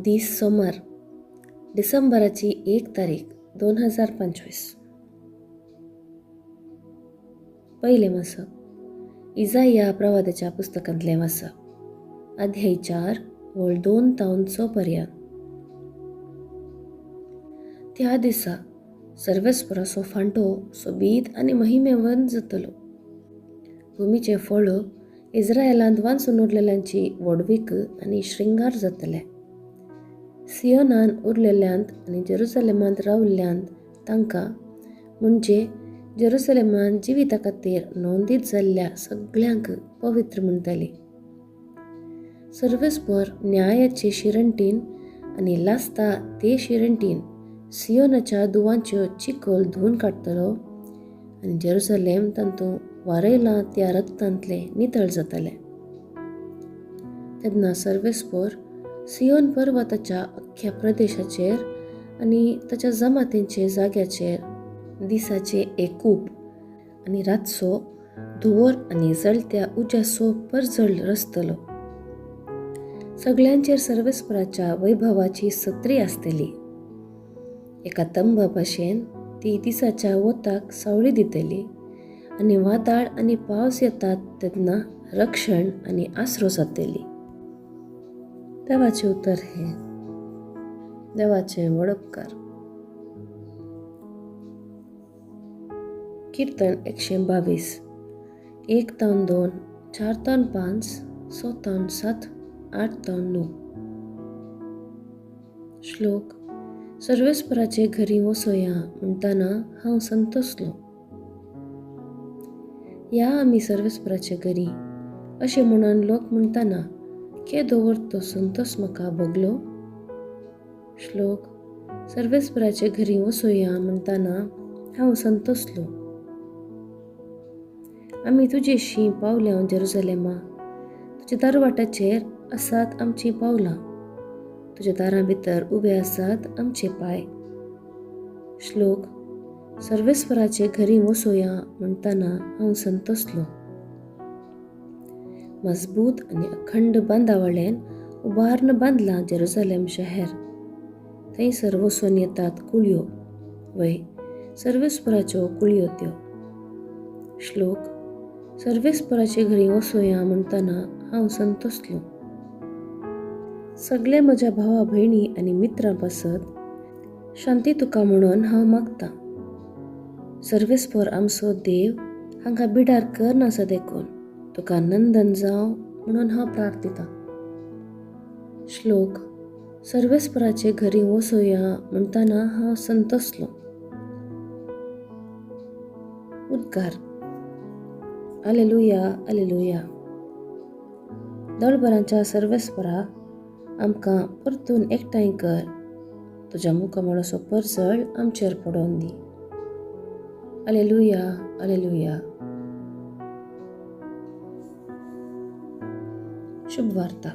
दीस सोमार, डिसेंबराची 1 तारीख 2025. पयलें वाचप इजाया प्रवादाच्या पुस्तकांतलें वाचप, अध्याय 4 वळ 2 तावन 6 पर्यंत. त्या दिसा सर्वेस्पराचो फांटो सोबीत आनी महिमेवंत जातलो. भुमीचें फळ इस्रायलांत वांचून उरलेल्यांची व्हडवीक आनी श्रृंगार जातले. सियोनान उरलेल्यांत आनी जेरुसलेमांत रावल्ल्यांत तांकां, म्हणजे जेरुसलेमान जिविता खातीर नोंदीत जाल्ल्या सगळ्यांक पवित्र म्हणटली. सर्वेस्पर न्यायाचे शिरंटीन आनी लासता ते शिरंटीन सियोनाच्या दुवांच्यो चिखल धुवन काडटलो आनी जेरुसलेम तातूंत वारयलां त्या रक्तांतलें नितळ जातलें. तेन्ना सर्वेस्पर सियोन पर्वताच्या अख्ख्या प्रदेशाचेर आनी ताच्या जमातींचे जाग्याचेर दिसाचें एक कूप आनी रातचो धुंवर आनी जळत्या उज्याचो परजळ रचतलो. सगळ्यांचेर सर्वेस्पराच्या वैभवाची सत्री आसतली. एका तंबा भाशेन ती दिसाच्या वताक सावळी दितली आनी वादळ आनी पावस येतात तेन्ना रक्षण आनी आसरो जातली. देवाचें उतर हें. देवाचें व्हड उपकार. कीर्तन 122, 1 तावन 2, 4 तावन 5, 6 तावन 7, 8 तावन 9. श्लोक. सर्वेस्पराचे घरी वसोया म्हणटाना हांव संतोसलो. या आमी सर्वेस्पराचे घरी अशें म्हणून लोक म्हणटाना केदो व्हड तो संतोस म्हाका भोगलो. श्लोक. सर्वेस्पराचे घरी वसोया म्हणटाना हांव संतोसलो. आमी तुजेशी पावल्या जेरुसलेमा, तुज्या दारवाटाचेर आसात आमचीं पावलां, तुज्या दारां भितर उबे आसात आमचे पांय. श्लोक. सर्वेस्पराचे घरी वसोया म्हणटाना हांव संतोसलो. मजबूत आनी अखंड बांदावळेन उबारून बांदलां जेरुसलेम शहर. थंयसर वचून येतात कुळयो, वय सर्वेस्पराच्यो कुळयो त्यो. श्लोक. सर्वेस्पराचे घरी वसोया म्हणटाना हांव संतोसलो. सगळे म्हज्या भावा भयणी आनी मित्रां पासत शांती तुका म्हणून हांव मागतां. सर्वेस्पर आमचो देव हांगा बिडार कर नासा देखून तुका नंदन जावं म्हणून हांव प्रार्थितां. श्लोक. सर्वेस्पराचे घरी वसोया म्हणटाना हांव संतोसलो. उद्गार. आलेलुया, आलेलुया. दळभरांच्या सर्वेस्परा, आमकां परतून एकठांय कर. तुज्या मुखामळाचो परजळ आमचेर पडोवन दी. आलेलुया, आलेलुया. शुभवार्ता.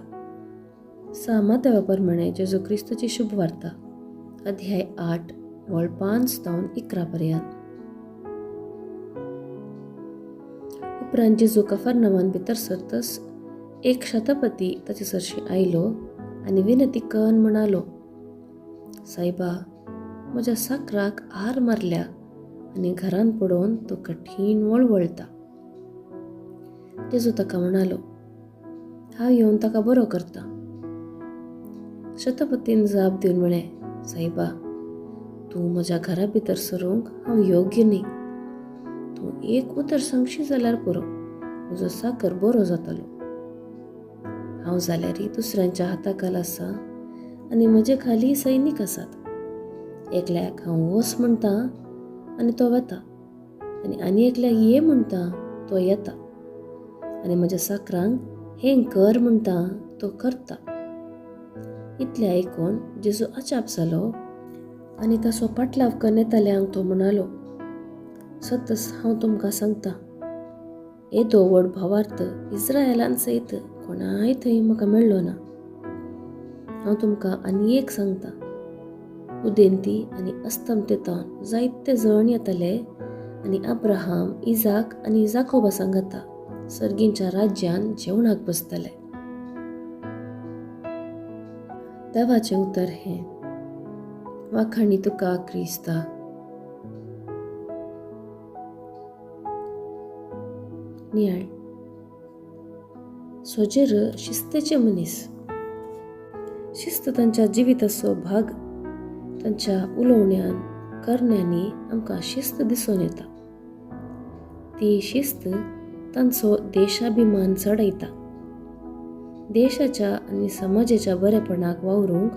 मातेवा प्रमाणे जेजू क्रिस्तूची शुभवार्ता, अध्याय 8 वळ 5 तावन 11 पर्यंत. उपरांत जेजू कफरनवान भितर सरतस एक शतपती ताचे सरशी आयलो आनी विनती करून म्हणालो, सायबा, म्हज्या साकराक हार मारल्या आनी घरान पडोवन तो कठीण वळवळटा. जेजू ताका म्हणालो, हांव येवन ताका बरो करता. शतपतीन जाप दिवन म्हळें, सायबा, तूं म्हज्या घरा भितर सरूंक हांव योग्य न्ही. तूं एक उतर सांगशी जाल्यार पुरो, म्हजो साकर बरो जातलो. हांव जाल्यारय दुसऱ्यांच्या हाता खाल आसा आनी म्हजे खाली सैनीक आसात. एकल्याक हांव वच म्हणटा आनी तो वता, आनी आनी एकल्याक ये म्हणटा तो येता, आनी म्हज्या साकरांक हें कर म्हणटा तो करता. इतलें आयकून जेजू अजाप जालो आनी ताचो पाटलाव करनेताल्यांक तो म्हणालो, सतच हांव तुमकां सांगता, येदो व्हड भावार्थ इस्रायलान सयत कोणाय थंय म्हाका मेळ्ळो ना. हांव तुमकां आनी एक सांगता, उदेंती आनी अस्तमतेतावन जायते जण येतले आनी अब्राहम, इजाक आनी जाकोबा सांगाता सर्गींच्या राज्यान जेवणाक बसतले. देवाचें उतर हें. वाखाणी तुका क्रिस्ता. नियाळ. सोजेर शिस्तेचे मनीस. शिस्त तांच्या जिविताचो भाग. तांच्या उलोवण्यान करण्यांनी आमकां शिस्त दिसून येता. ती शिस्त तांचो देशाभिमान चडयता. देशाच्या आनी समाजाच्या बरेपणाक वावरूंक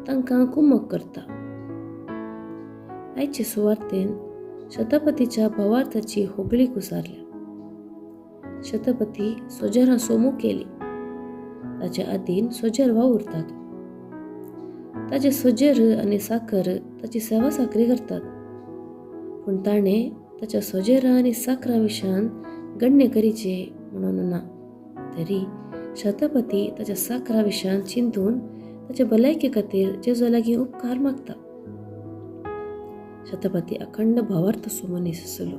तांकां कुमक करता. आयचे सुवार्तेन शतपतीच्या भावार्थाची होगळीक उसारल्या. शतपती सोजरां सोमू केली. ताच्या आदीन सोजर वावुरतात. ताजे सोजेर आनी साकर ताची सेवा साकरी करतात. पूण ताणें ताच्या सोजेरा आनी साकरा विशयान गण्य करीचे म्हणून ना, तरी शतपती ताच्या साकरा विशयान चिंतून ताचे भलायके खातीर जेजो लागीं उपकार मागता. शतपती अखंड भावार्थाचो मनीस आसलो.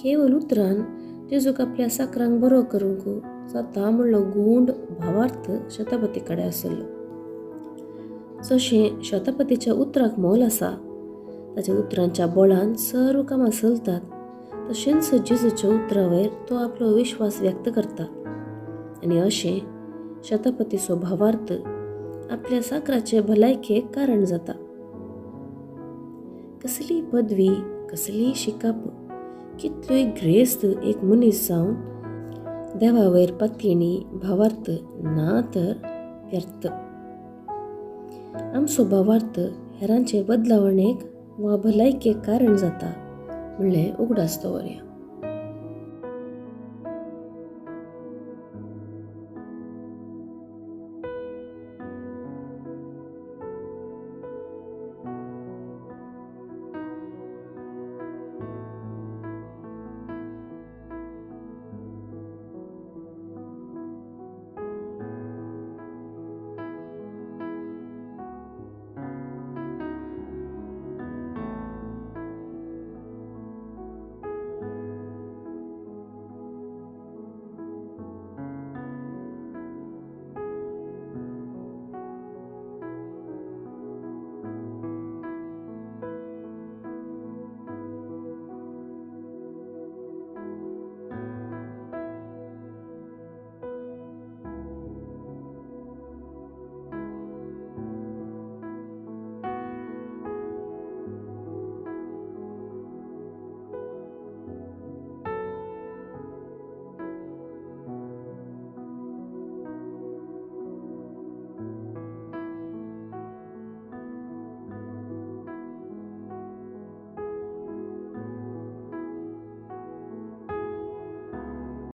केवल उतरान जेजूक आपल्या साकरांक बरो करूंक जाता म्हणलो गूंड भावार्थ शतपती कडेन आसलो. जशें शतपतीच्या उतराक मोल आसा, ताच्या उतरांच्या बळान सर्व कामां चलतात, तशेंच जेजूच्या उतरावयर तो आपलो विश्वास व्यक्त करता. आनी अशें शतपतीचो भावार्थ आपल्या साकराचे भलायकेक कारण जाता. कसली पदवी, कसलीय शिकप, कितलोय ग्रेस्त एक मनीस जावन देवावयर पातयेणी भावार्थ ना तर व्यर्थ. आमचो भावार्थ हेरांचे बदलावणेक वा भलायकेक कारण जाता म्हणलें उगडास दवरया.